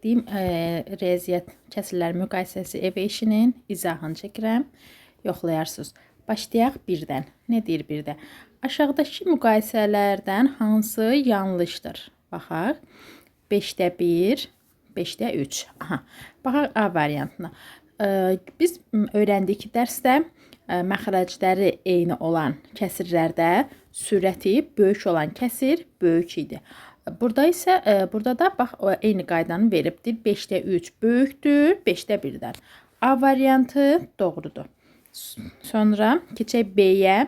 Deyim, riyaziyyat kəsirlər müqayisəsi ev işinin izahını çəkirəm. Yoxlayarsınız. Başlayaq birdən. Nə deyir birdə? Aşağıdakı müqayisələrdən hansı yanlışdır? Baxaq. 5-də 1, 5-də 3. Aha. Baxaq A variantına. Biz öyrəndik ki, dərsdə məxrəcləri eyni olan kəsirlərdə sürəti böyük olan kəsir böyük idi. Burada isə burada da bax eyni qaydanı veribdir. 5-də 3 böyükdür 5-də 1-dən. A variantı doğrudur. Sonra keçək B-yə.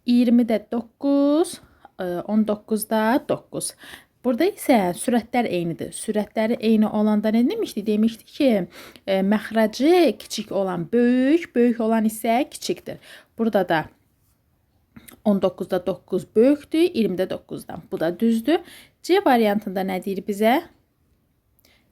20-də 9, 19-da 9. Burada isə sürətlər eynidir. Sürətləri eyni olanda nə demişdik? Demişdik ki, məxrəci kiçik olan böyük, böyük olan isə kiçikdir. Burada da 19-da 9 böyükdür, 20-də 9-dan. Bu da düzdür. C variantında nə deyir bizə?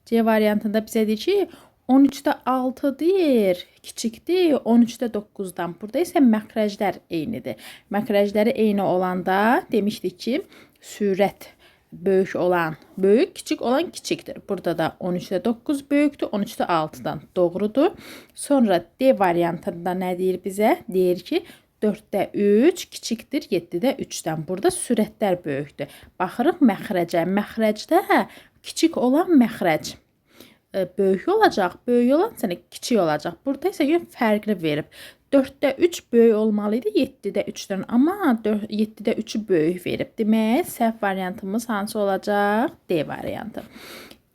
C variantında bizə deyir ki, 13-də 6 deyir, kiçikdir 13-də 9-dan. Burada isə məxrəclər eynidir. Məxrəcləri eyni olanda demişdik ki, sürət böyük olan böyük, kiçik olan kiçikdir. Burada da 13-də 9 böyükdür, 13-də 6-dan. Doğrudur. Sonra D variantında nə deyir bizə? Deyir ki, 4-də 3 kiçikdir 7-də 3-dən. Burada sürətlər böyükdür. Baxırıq məxrəcə. Məxrəcdə kiçik olan məxrəc böyük olacaq, böyük olan isə kiçik olacaq. Burada isə fərqli verib. 4-də 3 böyük olmalı idi 7-də 3-dən, amma 7-də 3-ü böyük verib. Demək, səhv variantımız hansı olacaq? D variantı.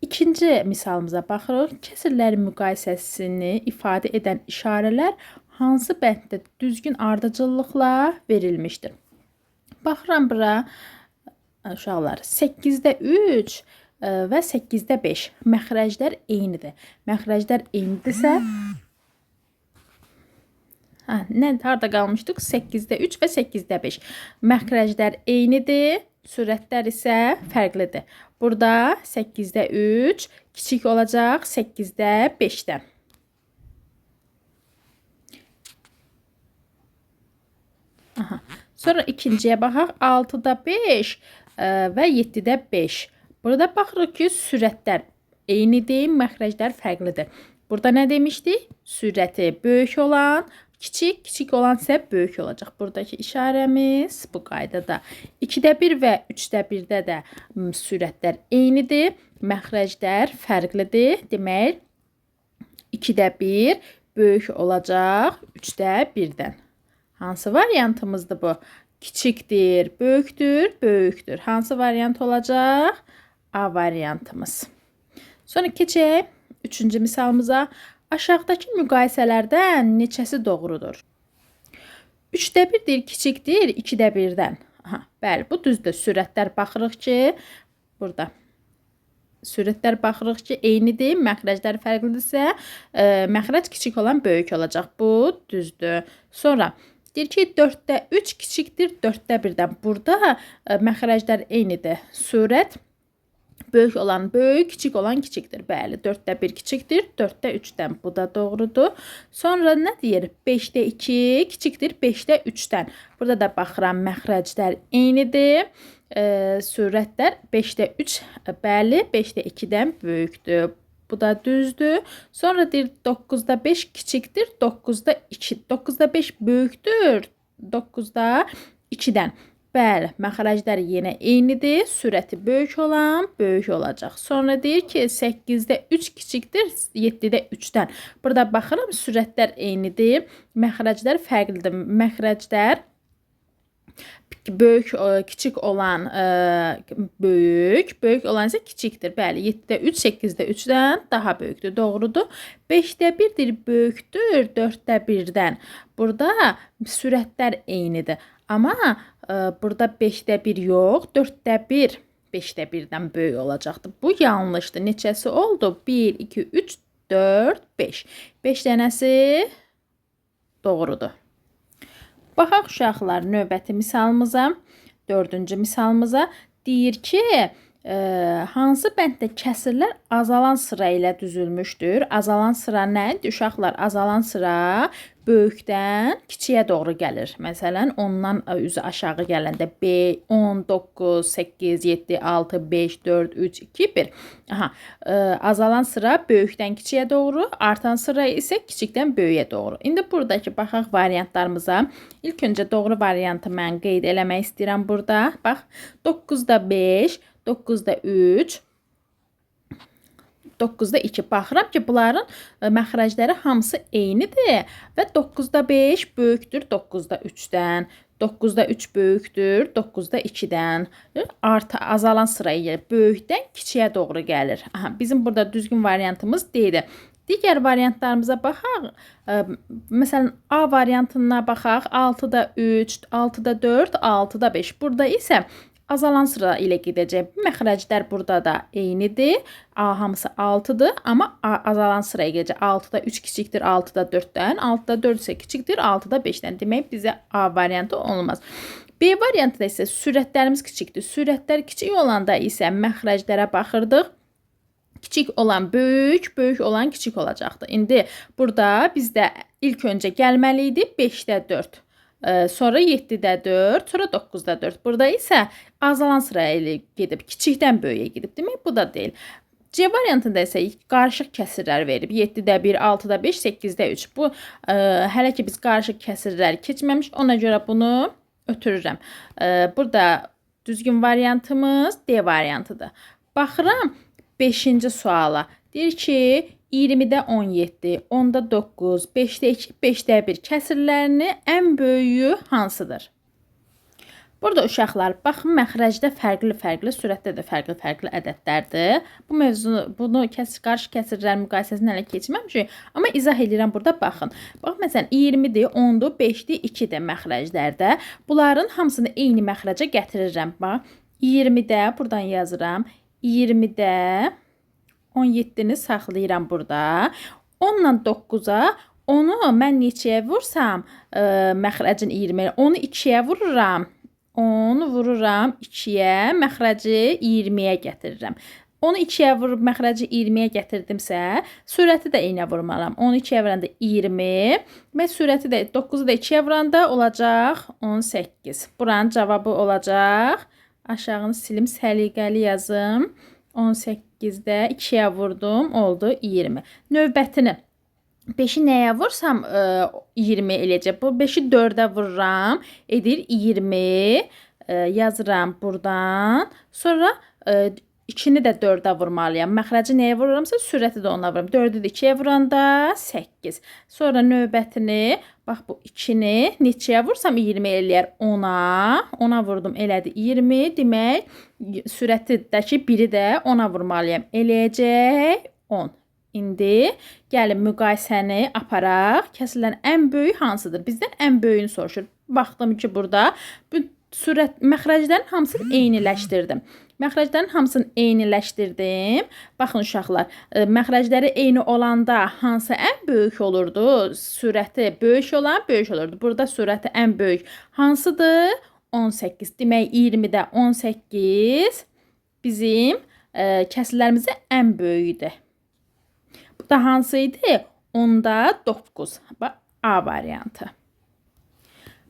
İkinci misalımıza baxırıq. Kəsirlərin müqayisəsini ifadə edən işarələr hansı bənddə düzgün ardıcıllıqla verilmişdir? Baxıram bura, uşaqlar, 8-də 3 və 8-də 5. Məxrəclər eynidir. Məxrəclər eynidirsə, harda qalmışdıq? 8-də 3 və 8-də 5. Məxrəclər eynidir, sürətlər isə fərqlidir. Burada 8-də 3 kiçik olacaq 8-də 5-dən. Aha. Sonra ikinciyə baxaq. 6-da 5 və 7-də 5. Burada baxırıq ki, sürətlər eynidir, məxrəclər fərqlidir. Burada nə demişdik? Sürəti böyük olan kiçik, kiçik olan isə böyük olacaq. Buradakı işarəmiz bu qaydada. 2-də 1 və 3-də 1-də də sürətlər eynidir, məxrəclər fərqlidir. Demək, 2-də 1 böyük olacaq 3-də 1-dən. Hansı variantımızdır bu? Kiçikdir, böyükdür, böyükdür. Hansı variant olacaq? A variantımız. Sonra keçək üçüncü misalımıza. Aşağıdakı müqayisələrdən neçəsi doğrudur? 3-də 1 deyir kiçikdir 2-də 1-dən. Aha, bəli, bu düzdür. Sürətlər baxırıq ki, burada sürətlər baxırıq ki, eynidir, məxrəclər fərqlidirsə, məxrəc kiçik olan böyük olacaq. Bu düzdür. Sonra deyir ki, 4-də 3 kiçikdir 4-də 1-dən. Burada məxrəclər eynidir. Sürət böyük olan böyük, kiçik olan kiçikdir. Bəli, 4-də 1 kiçikdir 4-də 3-dən. Bu da doğrudur. Sonra nə deyir? 5-də 2 kiçikdir 5-də 3-dən. Burada da baxıram, məxrəclər eynidir. Sürətlər 5-də 3, bəli, 5-də 2-dən böyükdür. Bu da düzdür. Sonra deyir 9-da 5 kiçikdir 9-da 2. 9-da 5 böyükdür 9-da 2-dən. Bəli, məxrəclər yenə eynidir. Sürəti böyük olan böyük olacaq. Sonra deyir ki, 8-də 3 kiçikdir 7-də 3-dən. Burada baxıram, sürətlər eynidir. Məxrəclər fərqlidir. Məxrəclər böyük, kiçik olan böyük, böyük olan isə kiçikdir. Bəli, 7-də 3, 8-də 3-dən daha böyükdür. Doğrudur. 5-də 1-dir, böyükdür 4-də 1-dən. Burada sürətlər eynidir. Amma burada 5-də 1 yox, 4-də 1 5-də 1-dən böyük olacaqdır. Bu yanlışdır. Neçəsi oldu? 1, 2, 3, 4, 5. 5 dənəsi doğrudur. Baxaq uşaqlar növbəti misalımıza, dördüncü misalımıza. Deyir ki, hansı bənddə kəsirlər azalan sıra ilə düzülmüşdür? Azalan sıra nədir? Uşaqlar, azalan sıra Böyükdən kiçiyə doğru gəlir. Məsələn, 10-dan üzü aşağı gələndə B, 10, 9, 8, 7, 6, 5, 4, 3, 2, 1. Aha, azalan sıra böyükdən kiçiyə doğru, artan sıra isə kiçikdən böyüyə doğru. İndi buradakı baxaq variantlarımıza. İlk öncə doğru variantı mən qeyd eləmək istəyirəm burada. Bax, 9-da 5, 9-da 3, 9-da 2. Baxıram ki, bunların məxrəcləri hamısı eynidir və 9-da 5 böyükdür 9-da 3-dən, 9-da 3 böyükdür 9-da 2-dən. Artı azalan sıraya gəlir. Böyükdən kiçiyə doğru gəlir. Aha, bizim burada düzgün variantımız D-dir. Digər variantlarımıza baxaq. Məsələn, A variantına baxaq. 6-da 3, 6-da 4, 6-da 5. Burada isə azalan sıra ilə gedəcək. Məxrəclər burada da eynidir. A hamısı 6-dır, amma azalan sıraya gedəcək. 6-da 3 kiçikdir 6-da 4-dən, 6-da 4 isə kiçikdir 6-da 5-dən. Demək bizə A variantı olmaz. B variantında isə sürətlərimiz kiçikdir. Sürətlər kiçik olanda isə məxrəclərə baxırdıq. Kiçik olan böyük, böyük olan kiçik olacaqdı. İndi burada bizdə ilk öncə gəlməli idi 5-də 4. Sonra 7-də 4, sonra 9-da 4. Burada isə azalan sıraya ilə gedib, kiçikdən böyüyə gedib. Demək, bu da deyil. C variantında isə qarışıq kəsirlər verib. 7-də 1, 6-da 5, 8-də 3. Bu, hələ ki biz qarışıq kəsirlər keçməmiş, ona görə bunu ötürürəm. Burada düzgün variantımız D variantıdır. Baxıram 5-ci suala. Deyir ki, 20-də 17, 10-da 9, 5-də 2, 5-də 1 kəsirlərinin ən böyüyü hansıdır? Burada uşaqlar, baxın, məxrəcdə fərqli-fərqli, sürətdə də fərqli-fərqli ədədlərdir. Bu mövzunu, bunu qarşı kəsirlər müqayisəsini hələ keçməmişik, amma izah edirəm burada, baxın. Bax, məsələn, 20-dir, 10-dur, 5-dir, 2-dir məxrəclərdə. Bunların hamısını eyni məxrəcə gətirirəm. Bax, 20-də, buradan yazıram, 20-də 17-ni saxlayıram burada. 10 ilə 9-a, onu mən neçəyə vursam, məxrəcin 20, onu 2-yə vururam. 10 vururam 2-yə, məxrəci 20-yə gətirirəm. Onu 2-yə vurub məxrəci 20-yə gətirdimsə, sürəti də eyni vurmalıyam. Onu 2-yə vuranda 20, və sürəti də 9-u da 2-yə vuranda olacaq 18. Buranın cavabı olacaq. Aşağını silim, səliqəli yazım. 18-də 2-yə vurdum, oldu 20. Növbətini 5-i nəyə vursam 20 eləyəcək. Bu 5-i 4-ə vururam, edir 20. Yazıram buradan. Sonra 2-ni də 4-ə vurmalıyam. Məxrəci nəyə vururamsa, sürəti də ona vururam. 4-ü də 2-yə vuranda 8. Sonra növbətini, bax bu 2-ni neçəyə vursam 20 eləyər? 10-a. 10-a vurdum, elədi 20. Demək, sürətidəki 1-i də 10-a vurmalıyam. Eləyəcək 10. İndi gəlin müqayisəni aparaq. Kəsilən ən böyük hansıdır? Bizdən ən böyüyünü soruşur. Baxdım ki, burada bu sürət məxrəclərin hamısını eyniləşdirdim. Məxrəclərin hamısını eyniləşdirdim. Baxın uşaqlar, məxrəcləri eyni olanda hansı ən böyük olurdu? Sürəti böyük olan böyük olurdu. Burada sürəti ən böyük hansıdır? 18. Demək 20-də 18 bizim kəsillərimizin ən böyüyüdür. Bu da hansı idi? 10-da 9. Bax, A variantı.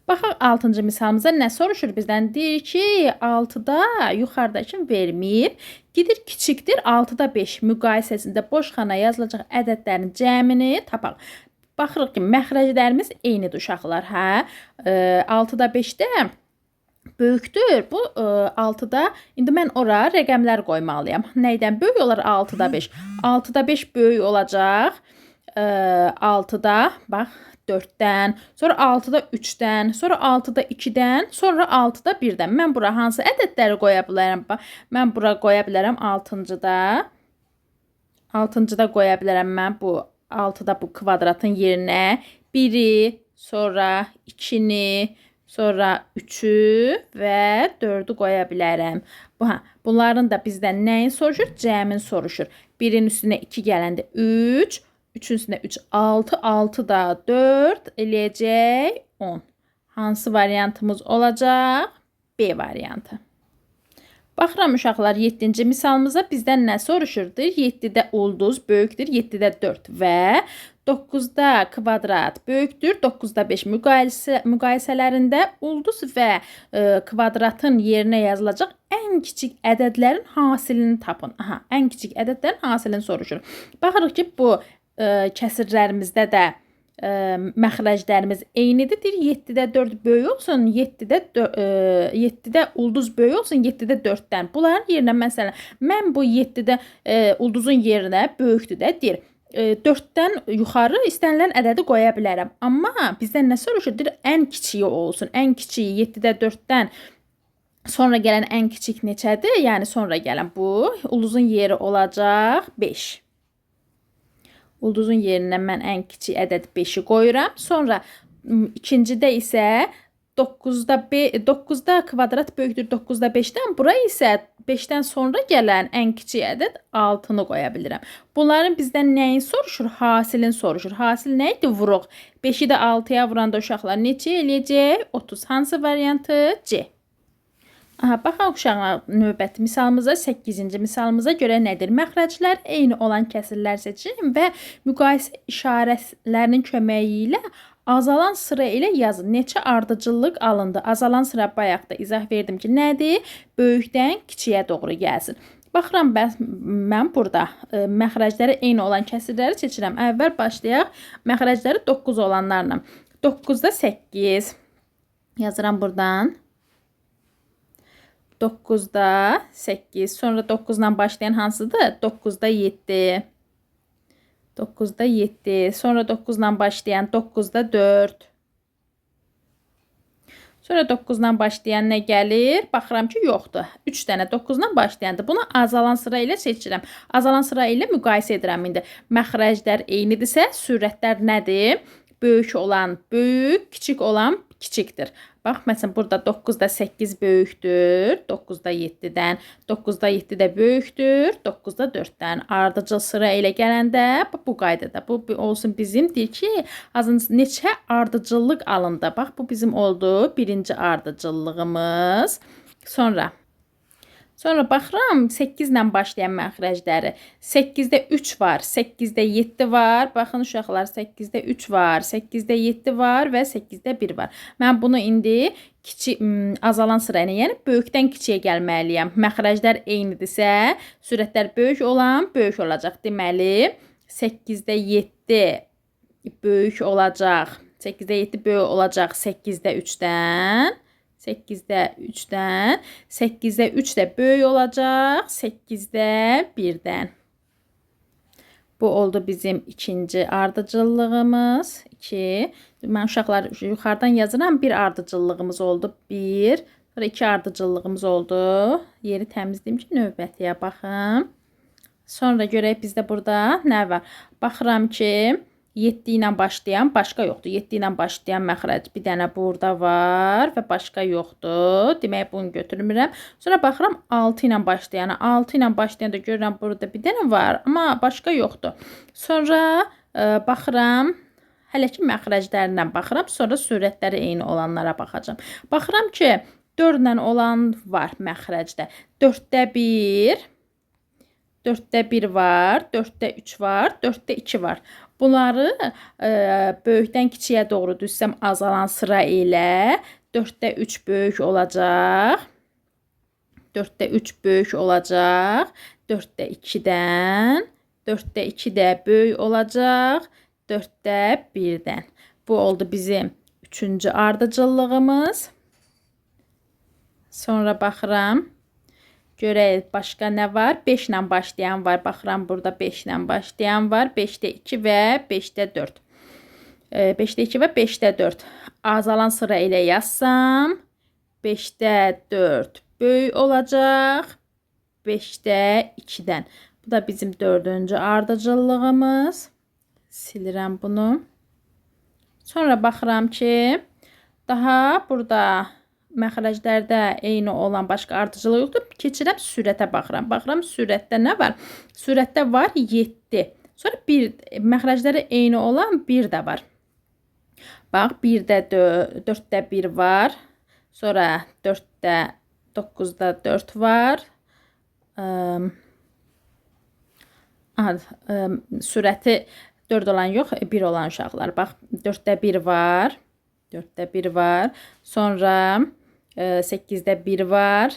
Baxaq 6-cı misalımıza nə soruşur bizdən? Deyir ki, 6-da yuxarıdakını verməyib. Gedir kiçikdir 6-da 5 müqayisəsində boş xana yazılacaq ədədlərin cəmini tapaq. Baxırıq ki, məxrəclərimiz eynidir uşaqlar, hə? 6-da 5-də böyükdür. Bu 6-da indi mən ora rəqəmlər qoymalıyam. Nəydən böyük olar 6-da 5? 6-da 5 böyük olacaq. 6-da bax 4-dən, sonra 6-da 3-dən, sonra 6-da 2-dən, sonra 6-da 1-dən. Mən bura hansı ədədləri qoya bilərəm? Bax, mən bura qoya bilərəm 6-cıda. 6-cıda qoya bilərəm mən bu 6-da bu kvadratın yerinə 1-i, sonra 2-ni, sonra 3-ü və 4-ü qoya bilərəm. Bunların da bizdən nəyin soruşur? Cəmin soruşur. 1-in üstünə 2 gələndə 3, 3-ün üstünə 3, 6, 6 da 4 eləyəcək 10. Hansı variantımız olacaq? B variantı. Baxıram uşaqlar 7-ci misalımıza bizdən nə soruşurdu? 7-də ulduz böyükdür 7-də 4 və 9-da kvadrat böyükdür 9-da 5 müqayisələrində ulduz və kvadratın yerinə yazılacaq ən kiçik ədədlərin hasilini tapın. Aha, ən kiçik ədədlərin hasilini soruşur. Baxırıq ki, bu kəsirlərimizdə də məxrəclərimiz eynidir. Deyir 7-də 4 böyük olsun, 7-də ulduz böyük olsun, 7-də 4-dən. Bunların yerinə məsələn, mən bu 7-də ulduzun yerinə böyükdür də deyir. 4-dən yuxarı istənilən ədədi qoya bilərəm. Amma bizdən nə soruşur? Deyir ən kiçiyi olsun. Ən kiçiyi 7-də 4-dən sonra gələn ən kiçik neçədir? Yəni sonra gələn bu ulduzun yeri olacaq 5. Ulduzun yerinə mən ən kiçik ədəd 5-i qoyuram. Sonra ikincidə isə 9-da kvadrat böyükdür 9-da 5-dən. Bura isə 5-dən sonra gələn ən kiçik ədəd 6-nı qoya bilirəm. Bunların bizdən nəyin soruşur? Hasilini soruşur. Hasil nə idi? Vuruq. 5-i də 6-ya vuranda uşaqlar neçə eləyəcək? 30. Hansı variantı? C. Aha, baxaq uşaqlar növbəti misalımıza, 8-ci misalımıza görə nədir? Məxrəclər eyni olan kəsirlər seçin və müqayisə işarələrinin köməyi ilə azalan sıra ilə yazın. Neçə ardıcıllıq alındı? Azalan sıra bayaq da izah verdim ki, nədir? Böyükdən kiçiyə doğru gəlsin. Baxıram mən burada məxrəcləri eyni olan kəsirləri seçirəm. Əvvəl başlayaq məxrəcləri 9 olanlarla. 9-da 8 yazıram buradan. 9-da 8. Sonra 9 ilə başlayan hansıdır? 9-da 7. 9-da 7. Sonra 9 ilə başlayan 9-da 4. Sonra 9 ilə başlayan nə gəlir? Baxıram ki, yoxdur. 3 dənə 9 ilə başlayandır. Bunu azalan sıra ilə seçirəm. Azalan sıra ilə müqayisə edirəm indi. Məxrəclər eynidirsə, sürətlər nədir? Böyük olan böyük, kiçik olan kiçikdir. Bax, məsələn, burada 9-da 8 böyükdür, 9-da 7-dən, 9-da 7 də böyükdür, 9-da 4-dən. Ardıcıl sıra ilə gələndə bu qaydada. Bu olsun bizim, deyir ki, azın neçə ardıcıllıq alındı. Bax, bu bizim oldu birinci ardıcıllığımız. Sonra baxıram 8 ilə başlayan məxrəcləri. 8-də 3 var, 8-də 7 var. Baxın uşaqlar, 8-də 3 var, 8-də 7 var və 8-də 1 var. Mən bunu indi kiçik azalan sıra ilə, yəni böyükdən kiçiyə gəlməliyəm. Məxrəclər eynidirsə, sürətlər böyük olan böyük olacaq. Deməli, 8-də 7 böyük olacaq. 8-də 7 böyük olacaq 8-də 3-dən. 8-də 3-dən, 8-də 3 də böyük olacaq, 8-də 1-dən. Bu oldu bizim ikinci ardıcıllığımız. 2. Mən uşaqlar yuxarıdan yazıram. 1 ardıcıllığımız oldu. 1. Sonra 2 ardıcıllığımız oldu. Yeri təmizləyim ki, növbətiyə baxım. Sonra görək bizdə burada nə var? Baxıram ki, 7 ilə başlayan başqa yoxdur. 7 ilə başlayan məxrəc bir dənə burada var və başqa yoxdur. Demək, bunu götürmürəm. Sonra baxıram 6 ilə başlayana. 6 ilə başlayanda görürəm burada bir dənə var, amma başqa yoxdur. Sonra baxıram, hələ ki məxrəclərindən baxıram. Sonra sürətləri eyni olanlara baxacağam. Baxıram ki, 4 ilə olan var məxrəcdə. 4-də 1, 4-də 1 var, 4-də 3 var, 4-də 2 var. Bunları böyükdən kiçiyə doğru düzsəm azalan sıra ilə 4-də 3 böyük olacaq. 4-də 3 böyük olacaq. 4-də 2-dən, 4-də 2 də böyük olacaq. 4-də 1-dən. Bu oldu bizim 3-cü ardıcıllığımız. Sonra baxıram. Görək başqa nə var? 5 ilə başlayan var. Baxıram burada 5 ilə başlayan var. 5-də 2 və 5-də 4. 5-də 2 və 5-də 4. Azalan sıra ilə yazsam 5-də 4 böyük olacaq. 5-də 2-dən. Bu da bizim 4-cü ardıcıllığımız. Silirəm bunu. Sonra baxıram ki, daha burada məxrəclərdə eyni olan başqa ardıcıllıq yoxdur. Keçirəm sürətə baxıram. Baxıram sürətdə nə var? Sürətdə var 7. Sonra bir məxrəcləri eyni olan 1 də var. Bax, 1-də 4-də 1 var. Sonra 4-də 9-da 4 var. Aha, sürəti 4 olan yox, 1 olan uşaqlar. Bax, 4-də 1 var. 4-də 1 var. Sonra 8-də 1 var.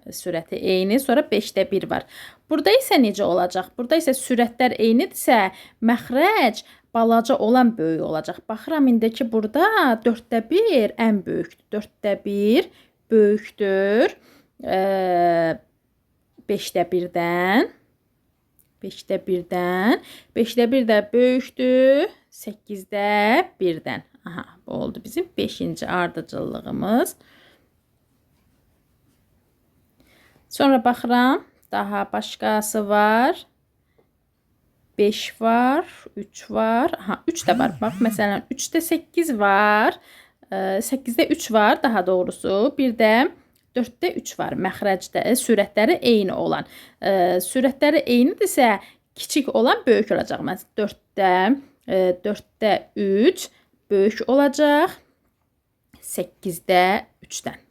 Sürəti eyni. Sonra 5-də 1 var. Burada isə necə olacaq? Burada isə sürətlər eynidirsə, məxrəc balaca olan böyük olacaq. Baxıram indi ki, burada 4-də 1 ən böyükdür. 4-də 1 böyükdür. 5-də 1-dən. 5-də 1-dən. 5-də 1 də böyükdür. 8-də 1-dən. Aha, bu oldu bizim 5-ci ardıcıllığımız. Sonra baxıram, daha başqası var. 5 var, 3 var. Aha, 3 də var. Bax, məsələn, 3-də 8 var. 8-də 3 var, daha doğrusu. Bir də 4-də 3 var. Məxrəcdə sürətləri eyni olan. Sürətləri eynidirsə, kiçik olan böyük olacaq. Məsələn, 4-də 3 böyük olacaq. 8-də 3-dən.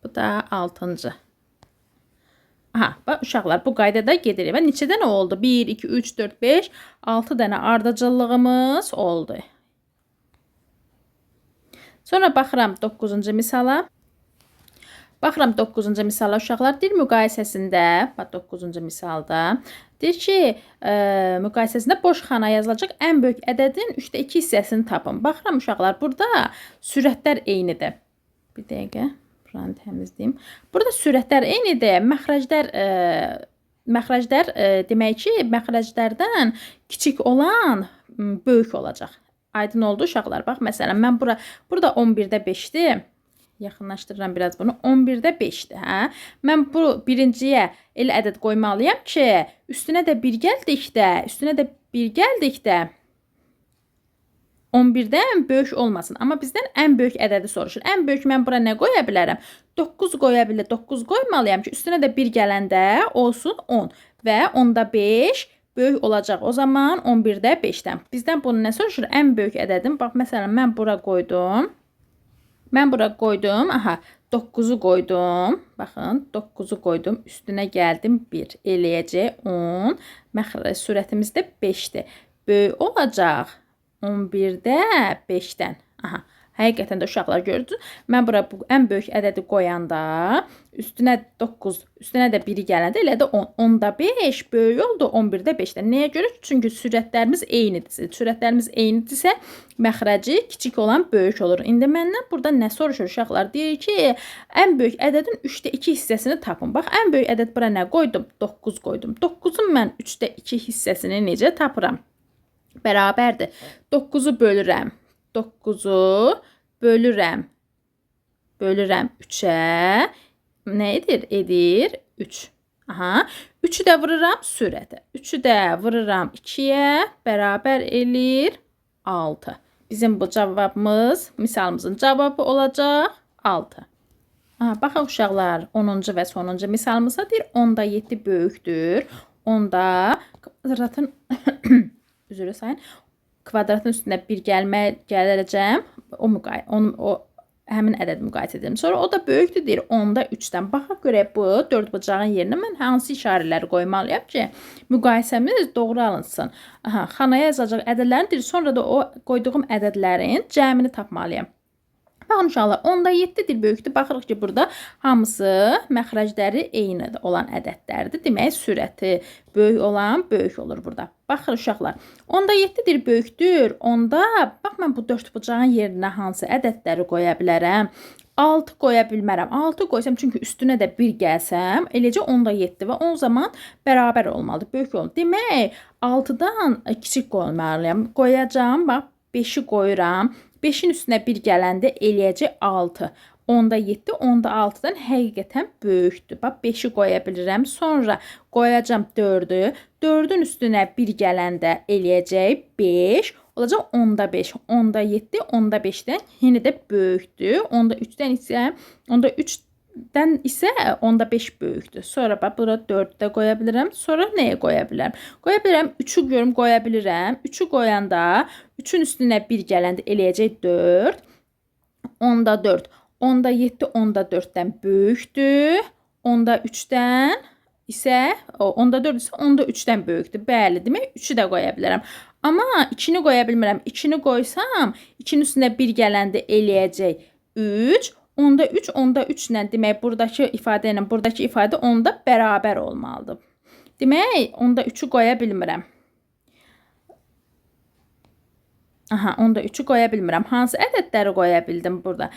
Bu da 6-cı. Aha, bax uşaqlar, bu qaydada gedirik. Və neçə dənə oldu? 1, 2, 3, 4, 5, 6 dənə ardıcıllığımız oldu. Sonra baxıram 9-cu misala. Baxıram 9-cu misala uşaqlar, deyir müqayisəsində, bax 9-cu misalda deyir ki, müqayisəsində boş xana yazılacaq ən böyük ədədin 3-də 2 hissəsini tapın. Baxıram uşaqlar, burada sürətlər eynidir. Bir dəqiqə, buranı təmizləyim. Burada sürətlər eynidir, məxrəclər demək ki, məxrəclərdən kiçik olan böyük olacaq. Aydın oldu uşaqlar. Bax, məsələn, mən burada 11-də 5-dir. Yaxınlaşdırıram biraz bunu. 11-də 5-dir. Hə? Mən bu birinciyə elə ədəd qoymalıyam ki, üstünə də 1 gəldikdə, 11-dən böyük olmasın. Amma bizdən ən böyük ədədi soruşur. Ən böyük mən bura nə qoya bilərəm? 9 qoya bilər. 9 qoymalıyam ki, üstünə də 1 gələndə olsun 10 və 10-da 5 böyük olacaq. O zaman 11-də 5-dən. Bizdən bunu nə soruşur? Ən böyük ədədim. Bax, məsələn, mən bura qoydum. Aha, 9-u qoydum. Baxın, 9-u qoydum. Üstünə gəldim 1. Eləyəcək 10. Sürətimiz də 5-dir. Böyük olacaq 11-də 5-dən. Aha, həqiqətən də uşaqlar gördünüz. Mən bura bu ən böyük ədədi qoyanda üstünə 9, üstünə də 1 gələndə elə də 10. 10-da 5 böyük oldu 11-də 5-dən. Nəyə görə? Çünki sürətlərimiz eynidir. Sürətlərimiz eynidirsə, məxrəci kiçik olan böyük olur. İndi məndən burada nə soruşur uşaqlar? Deyir ki, ən böyük ədədin 3-də 2 hissəsini tapın. Bax, ən böyük ədəd bura nə qoydum? 9 qoydum. 9-un mən 3-də 2 hissəsini necə tapıram? Bərabərdir. 9-u bölürəm. 9-u bölürəm. Bölürəm 3-ə. Nə edir? Edir 3. Aha. 3-ü də vururam sürətə. 3-ü də vururam 2-yə. Bərabər eləyir 6. Bizim bu cavabımız, misalımızın cavabı olacaq 6. Aha, baxın uşaqlar, 10-cu və sonuncu misalımızda deyir 10-da 7 böyükdür. 10-da kvadratın üzrə sayın, kvadratın üstünə 1 gələcəm. O həmin ədəd müqayisə edelim. Sonra o da böyükdür deyir 10-da 3-dən. Baxaq görək bu 4 bucağın yerinə mən hansı işarələri qoymalıyam ki, müqayisəmiz doğru alınsın. Aha, xanaya yazacaq ədədlərin deyir. Sonra da o qoyduğum ədədlərin cəmini tapmalıyam. Baxın uşaqlar, 10-da 7-dir böyükdür. Baxırıq ki, burada hamısı məxrəcləri eyni olan ədədlərdir. Demək, sürəti böyük olan böyük olur burada. Baxın uşaqlar, 10-da 7-dir böyükdür. 10-da, bax mən bu 4 bucağın yerinə hansı ədədləri qoya bilərəm? 6 qoya bilmərəm. 6 qoysam, çünki üstünə də 1 gəlsəm, eləcə 10-da 7 və 10 zaman bərabər olmalıdır, böyük olmalıdır. Demək, 6-dan kiçik qoymalıyam. Qoyacağam, bax, 5-i qoyuram. 5-in üstünə 1 gələndə eləyəcək 6. 10-da 7, 10-da 6-dan həqiqətən böyükdür. Bax, 5-i qoya bilirəm. Sonra qoyacam 4-ü. 4-ün üstünə 1 gələndə eləyəcək 5. Olacaq 10-da 5, 10-da 7, 10-da 5-dən yenə də böyükdür. 10-da 3-dən isə, 10-da 3-dən isə 10-da 5 böyükdür. Sonra bax, bura 4-ü də qoya bilirəm. Sonra nəyə qoya bilərəm? Qoya bilirəm, 3-ü görüm, qoya bilirəm. 3-ü qoyanda 3-ün üstünə 1 gələndə eləyəcək 4. 10-da 4, 10-da 7, 10-da 4-dən böyükdür. 10-da 3-dən isə onda 4 isə onda 3-dən böyükdür. Bəli, demək 3-ü də qoya bilərəm. Amma 2-ni qoya bilmirəm. 2-ni qoysam, 2-nin üstünə 1 gələndə eləyəcək 3. Onda 3, onda 3 ilə demək buradakı ifadə ilə buradakı ifadə onda bərabər olmalıdır. Demək, onda 3-ü qoya bilmirəm. Aha, onda 3-ü qoya bilmirəm. Hansı ədədləri qoya bildim burada?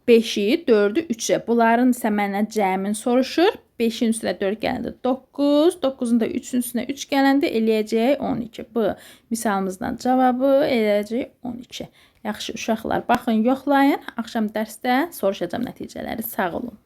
5-i, 4-ü, 3-ü. Bunların isə məndən cəmin soruşur. 5-in üstünə 4 gələndə 9, 9-un da 3-ün üstünə 3 gələndə eləyəcək 12. Bu misalımızdan cavabı eləyəcək 12. Yaxşı uşaqlar, baxın, yoxlayın. Axşam dərsdə soruşacağam nəticələri. Sağ olun.